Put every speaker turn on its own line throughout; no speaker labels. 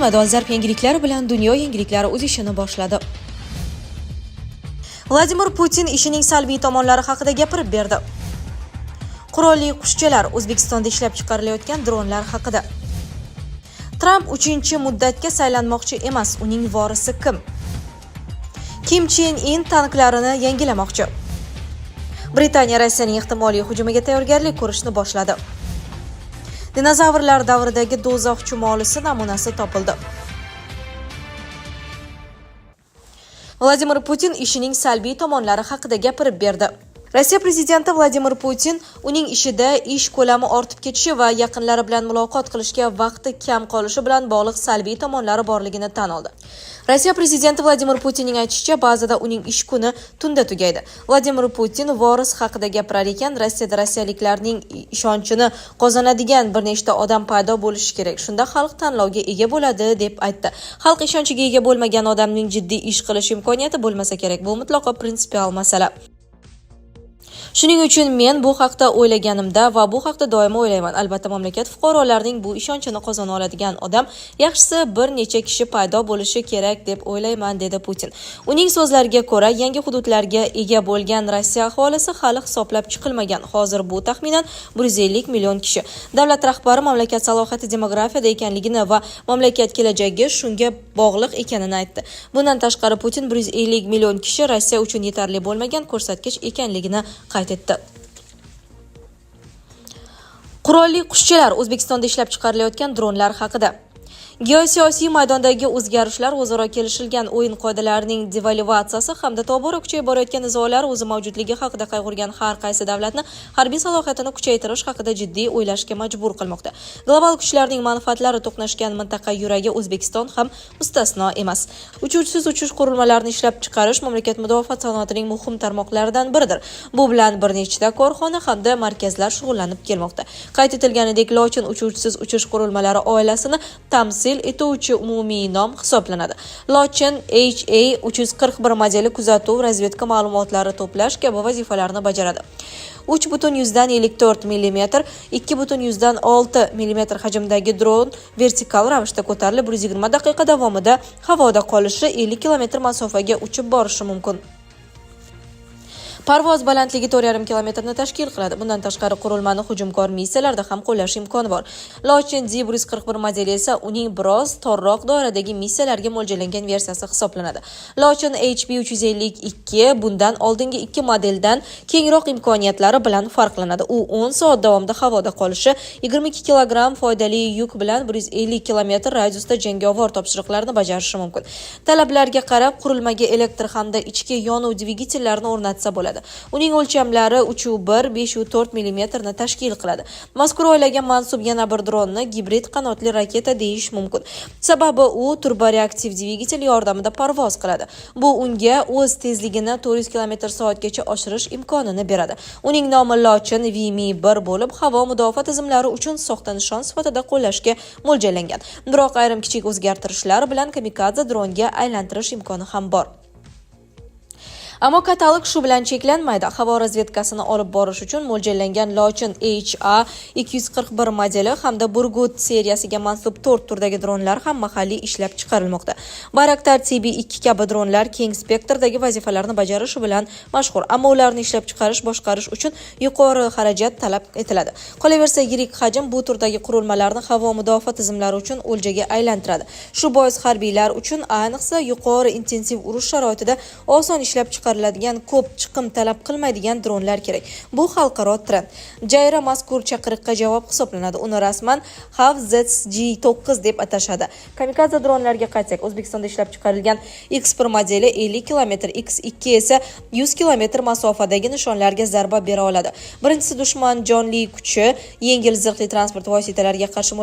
Alaykum. Dolzarb yangiliklar bilan dunyo yangiliklari o'z ishini boshladi. Vladimir Putin ishining salbiy tomonlari haqida gapirib berdi. Qurolli qushchalar: O'zbekistonda ishlab chiqarilayotgan dronlar haqida. Tramp 3-muddatga saylanmoqchi emas, uning vorisi kim? Kim Chen In tanklarini yangilamoqchi. Britaniya Rossiyaning ehtimoliy hujumiga tayyorgarlik ko'rishni boshladi. Dinozavrlar davridagi do'zax chumolisi namunasi topildi. Vladimir Putin ishining salbiy tomonlari haqida gapirib berdi. Rossiya prezidenti Vladimir Putin uning ishida ish ko'lami ortib ketishi va yaqinlari bilan muloqot qilishga vaqti kam qolishi bilan bog'liq salbiy tomonlari borligini tan oldi. Rossiya prezidenti Vladimir Putinning aytishicha, ba'zida uning ish kuni tunda tugaydi. Vladimir Putin voris haqida gapirar ekan, Rossiyada rossiyaliklarning ishonchini qozonadigan bir nechta odam paydo bo'lishi kerak. Shunda xalq tanlovga ega bo'ladi, deb aytdi. Xalq ishonchiga ega bo'lmagan odamning jiddiy ish qilish imkoniyati bo'lmasa kerak. Bu mutlaqo prinsipial masala. Shuning uchun men bu haqda o'ylaganimda va bu haqda doimo o'ylayman. Albatta, mamlakat fuqarolarining bu ishonchini qozona oladigan odam, yaxshisi bir necha kishi paydo bo'lishi kerak deb o'ylayman, dedi Putin. Uning so'zlariga ko'ra, yangi hududlarga ega bo'lgan Rossiya aholisi hali hisoblab chiqilmagan. Hozir bu taxminan 150 million kishi. Davlat rahbari mamlakat salohiyati demografiyada ekanligini va mamlakat kelajagi shunga bog'liq ekanini aytdi. Bundan tashqari, Putin 150 million kishi Rossiya uchun yetarli bo'lmagan ko'rsatkich ekanligini qayd etdi. Qurolli qushchalar: O'zbekistonda ishlab chiqarilayotgan dronlar haqida. Geosiyosiy maydondagi o'zgarishlar, o'zaro kelishilgan o'yin qoidalarining devalvatsiyasi hamda tobora kuchayib borayotgan nizolar o'zi mavjudligi haqida qayg'urgan har qaysi davlatni harbiy salohiyatini kuchaytirish haqida jiddiy o'ylashga majbur qilmoqda. Global kuchlarning manfaatlari to'qnashgan mintaqa yuragi O'zbekiston ham mustasno emas. Uchuvchisiz uchish qurilmalarini ishlab chiqarish mamlakat mudofaa sanoatining muhim tarmoqlaridan biridir. Bu bilan bir nechta korxona hamda markazlar shug'ullanib kelmoqda. Qayd etilganidek, Lochin uchuvchisiz uchish qurilmalari oilasini tamsil etuvchi umumiy nom hisoblanadi. Lochin HA 341 modeli kuzatuv, razvedka ma'lumotlari to'plash kabi vazifalarni bajaradi. 3,54 mm, 2,6 mm hajmdagi dron vertikal ravishda ko'tarilib, 120 daqiqa davomida havoda qolishi, 50 km masofaga uchib borishi mumkin. Parvoz balandligi 4,5 kilometrni tashkil qiladi. Bundan tashqari, qurilmani hujumkor missiyalarda ham qo'llash imkoni bor. Lochin D141 modeli esa uning biroz torroq doiradagi missiyalarga mo'ljallangan versiyasi hisoblanadi. Lochin HB 352 bundan oldingi ikki modeldan kengroq imkoniyatlari bilan farqlanadi. U 10 soat davomida havoda qolishi, 22 kilogramm foydali yuk bilan 150 kilometr radiusda jangovar topshiriqlarni bajarishi mumkin. Talablarga qarab, qurilmaga elektr hamda ichki yonuv dvigatellarini o'rnatsa bo'ladi. Uning o'lchamlari 3,1 5,4 mm ni tashkil qiladi. Mazkur oilaga mansub yana bir dronni gibrid qanotli raketa deyish mumkin. Sababi u turboreaktiv dvigatel yordamida parvoz qiladi. Bu unga o'z tezligini 400 km/soatgacha oshirish imkonini beradi. Uning nomi Lochin VMI-1 bo'lib, havo mudofaa tizimlari uchun soxta nishon sifatida qo'llashga mo'ljallangan. Biroq ayrim kichik o'zgartirishlar bilan kamikadze dronga aylantirish imkoni ham bor. Ammo katalog shu bilan cheklanmaydi. Havo razvedkasini olib borish uchun mo'ljallangan Lochin HA 241 modeli hamda Burgut seriyasiga mansub 4 turdagi dronlar ham mahalliy ishlab chiqarilmoqda. Bayraktar TB2 kabi dronlar keng spektrdagi vazifalarni bajarishi bilan mashhur, ammo ularni ishlab chiqarish, boshqarish uchun yuqori xarajat talab etiladi. Qolaversa, yirik hajm bu turdagi qurilmalarni havo mudofaa tizimlari uchun o'ljaga aylantiradi. Shu bois harbiylar uchun, ayniqsa yuqori intensiv urush sharoitida oson ishlab chiqariladigan, ko'p chiqim talab qilmaydigan dronlar kerak. Bu xalqaro trend. Jayra mazkur chaqiriqqa javob hisoblanadi. Uni rasman Hav ZG9 deb atashadi. Kamikadze dronlarga qaytsak, O'zbekistonda ishlab chiqarilgan X1 modeli 50 km, X2 esa 100 km masofadagi nishonlarga zarba bera oladi. Birinchisi dushman jonli kuchi, yengil zirhli transport vositalariga qarshi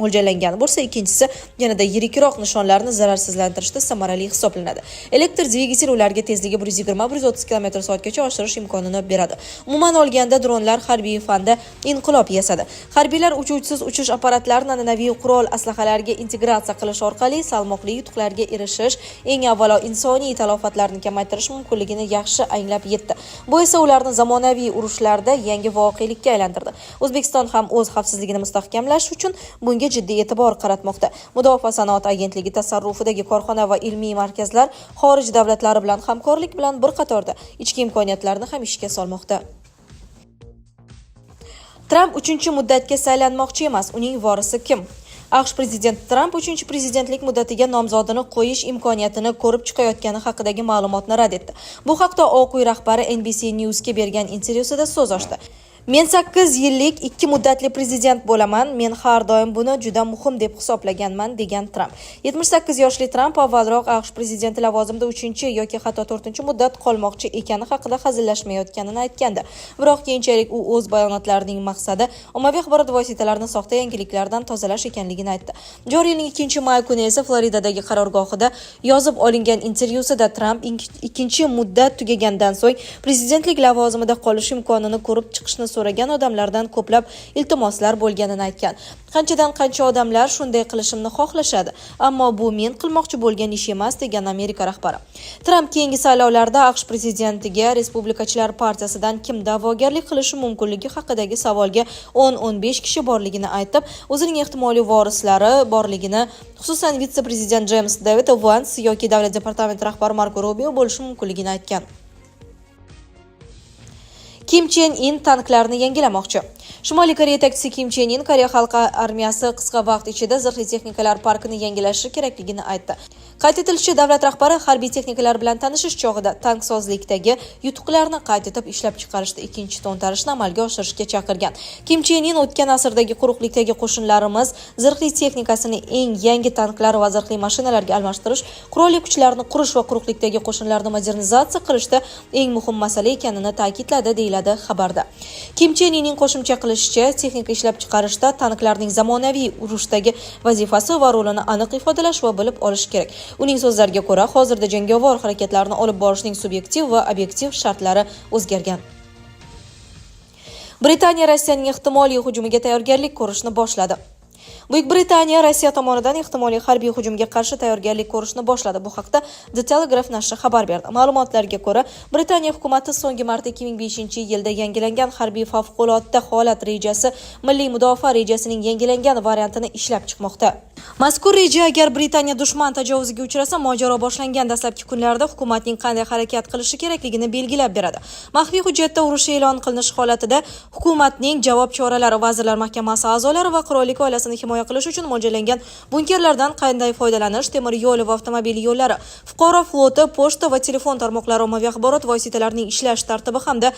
mo'ljallangan bo'lsa, ikkinchisi yanada yirikroq nishonlarni zararsizlantirishda samarali hisoblanadi. Elektr dvigatel ularga tezligi 120 120-130 km/soatgacha oshirish imkonini beradi. Umuman olganda, dronlar harbiy fanda inqilob yasadi. Harbiylar uchuvchisiz uchish apparatlarini an'anaviy qurol aslahalarga integratsiya qilish orqali salmoqli yutuqlarga erishish, eng avvalo insoniy talofatlarni kamaytirish mumkinligini yaxshi anglab yetdi. Bu esa ularni zamonaviy urushlarda yangi voqelikka aylantirdi. O'zbekiston ham o'z xavfsizligini mustahkamlash uchun bunga jiddiy e'tibor qaratmoqda. Mudofaa sanoati agentligi tasarrufidagi korxona va ilmiy markazlar xorij davlatlari bilan hamkorlik bilan bir qatorda ichki imkoniyatlarni ham ishga solmoqda. Tramp uchinchi muddatga saylanmoqchi emas, uning vorisi kim? AQSh prezidenti Tramp uchinchi prezidentlik muddatiga nomzodini qo'yish imkoniyatini ko'rib chiqayotgani haqidagi ma'lumotni rad etdi. Bu haqda Oq uy rahbari NBC News'ga bergan intervyusida so'z ochdi. "Men 8 yillik ikki muddatli prezident bo'laman. Men har doim buni juda muhim deb hisoblaganman", degan Tramp. 78 yoshli Tramp avvalroq AQSh prezidenti lavozimida uchinchi yoki hatto to'rtinchi muddat qolmoqchi ekani haqida hazillashmayotganini aytgandi. Biroq keyinchalik u o'z bayonotlarining maqsadi ommaviy axborot vositalarini soxta yangiliklardan tozalash ekanligini aytdi. Joriy yilning 2 may kuni esa Floridadagi qarorgohida yozib olingan intervyusida Tramp ikkinchi muddat tugagandan so'ng prezidentlik lavozimida qolish imkonini ko'rib chiqishni so'ragan odamlardan ko'plab iltimoslar bo'lganini aytgan. "Qanchadan qancha odamlar shunday qilishimni xohlashadi, ammo bu men qilmoqchi bo'lgan ish emas", degan Amerika rahbari. Tramp keyingi saylovlarda AQSh prezidentiga Respublikachilar partiyasidan kim da'vogarlik qilishi mumkinligi haqidagi savolga 10-15 kishi borligini aytib, o'zining ehtimoliy vorislari borligini, xususan vitse-prezident Jeyms David Vans yoki Davlat departamenti rahbari Marko Rubio bo'lishi mumkinligini aytgan. Kim Chen In tanklarni yangilamoqchi. Shimoliy Koreya yetakchisi Kim Chen In Koreya xalq armiyasi qisqa vaqt ichida zirhli texnikalar parkini yangilashi kerakligini aytdi. Qayd etilishicha, davlat rahbari harbiy texnikalar bilan tanishish chog'ida tanksozlikdagi yutuqlarni qayd etib ishlab chiqarishda ikkinchi to'ntarishni amalga oshirishga chaqirgan. Kim Chen In o'tgan asrdagi quruqlikdagi qo'shinlarimiz zirhli texnikasini eng yangi tanklar va zirhli mashinalarga almashtirish, qurolli kuchlarni qurish va quruqlikdagi qo'shinlarni modernizatsiya qilishda eng muhim masala ekanini ta'kidladi, deyiladi xabarda. Kim Chen Inning qo'shimcha qilishicha, texnika ishlab chiqarishda tanklarning zamonaviy urushdagi vazifasi va rolini aniq ifodalash va bilib olish kerak. Uning so'zlariga ko'ra, hozirda jangovar harakatlarni olib borishning subyektiv va obyektiv shartlari o'zgargan. Britaniya Rossiyaning ehtimoliy hujumiga tayyorgarlik ko'rishni boshladi. Buyuk Britaniya Rossiya tomonidan ehtimoliy harbiy hujumga qarshi tayyorgarlik ko'rishni boshladi. Bu haqda The Telegraph nashri xabar berdi. Ma'lumotlarga ko'ra, Britaniya hukumati so'nggi marta 2005-yilda yangilangan harbiy favqulodda holat rejasi, milliy mudofaa rejasining yangilangan variantini ishlab chiqmoqda. Mazkur reja agar Britaniya dushman tajovuziga uchrasa, mojaro boshlangan dastlabki kunlarda hukumatning qanday harakat qilishi kerakligini belgilab beradi. Maxfiy hujjatda urush e'lon qilinishi holatida hukumatning javob choralari, Vazirlar Mahkamasi a'zolari va qirollik oilasini himoya qilish uchun mo'ljallangan bunkerlardan qanday foydalanish, temir yo'l va avtomobil yo'llari, fuqaro floti, pochta va telefon tarmoqlari, ommaviy axborot vositalarining ishlash tartibi hamda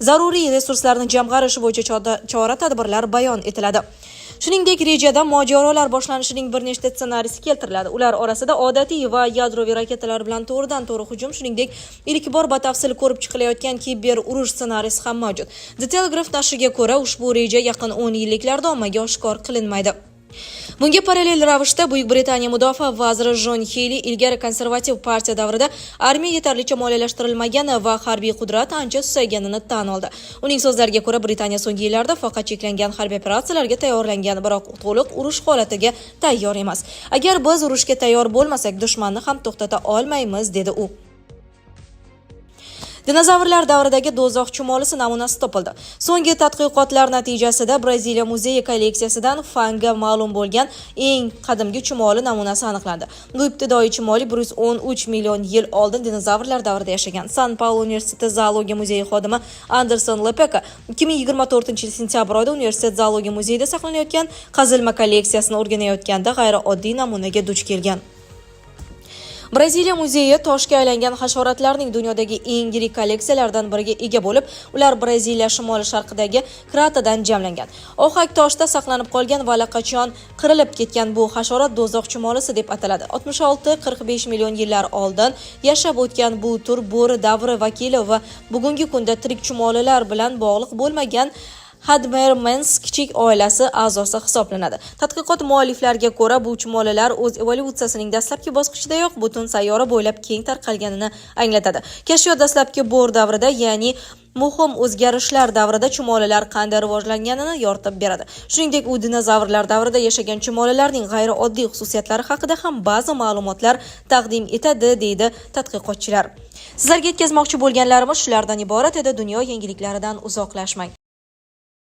zaruriy resurslarni jamg'arish bo'yicha chora-tadbirlar bayon etiladi. Shuningdek, rejada mojarolar boshlanishining bir nechta ssenariysi keltiriladi. Ular orasida odatiy va yadroviy raketalar bilan to'g'ridan-to'g'ri hujum, shuningdek, ilk bor batafsil ko'rib chiqilayotgan kiber urush ssenariysi ham mavjud. The Telegraph nashriga ko'ra, ushbu reja yaqin 10 yilliklarda ommaga oshkor qilinmaydi. Bunga parallel ravishda Buyuk Britaniya mudofaa vaziri Jon Heyli ilgari konservativ partiya davrida armiya yetarlicha moliyalashtirilmagani va harbiy qudrat ancha susayganini tan oldi. Uning so'zlariga ko'ra, Britaniya so'nggi yillarda faqat cheklangan harbiy operatsiyalarga tayyorlangan, biroq to'liq urush holatiga tayyor emas. "Agar biz urushga tayyor bo'lmasak, dushmanni ham to'xtata olmaymiz", dedi u. Dinozavrlar davridagi do'zax chumolisi namunasi topildi. So'nggi tadqiqotlar natijasida Braziliya muzeyi kolleksiyasidan fanga ma'lum bo'lgan eng qadimgi chumoli namunasi aniqlandi. Bu ibtidoiy chumoli 113 million yil oldin dinozavrlar davrida yashagan. San Paulo universiteti zoologiya muzeyi xodimi Anderson Lepeka 2024 yil sentyabr oyida universitet zoologiya muzeyida saqlanayotgan qazilma kolleksiyasini o'rganayotganda g'ayrioddiy namunaga duch kelgan. Braziliya muzeyi toshga aylangan hasharotlarning dunyodagi eng yirik kolleksiyalaridan biriga ega bo'lib, ular Braziliya shimoli-sharqidagi Kratadan jamlangan. Ohak toshda saqlanib qolgan va allaqachon qirilib ketgan bu hasharot do'zax chumolisi deb ataladi. 66-45 million yillar oldin yashab o'tgan bu tur bo'ri davri vakili va bugungi kunda tirik chumolilar bilan bog'liq bo'lmagan Hadmar Mens kichik oilasi a'zosi hisoblanadi. Tadqiqot mualliflariga ko'ra, bu chumolilar o'z evolyutsiyasining dastlabki bosqichidayoq butun sayyora bo'ylab keng tarqalganini anglatadi. Kashfiyot dastlabki bo'hr davrida, ya'ni muhim o'zgarishlar davrida chumolilar qanday rivojlanganini yoritib beradi. Shuningdek, u dinozavrlar davrida yashagan chumolilarning g'ayrioddiy xususiyatlari haqida ham ba'zi ma'lumotlar taqdim etadi, deydi tadqiqotchilar. Sizlarga yetkazmoqchi bo'lganlarimiz shulardan iborat edi. Dunyo yangiliklaridan uzoqlashmang.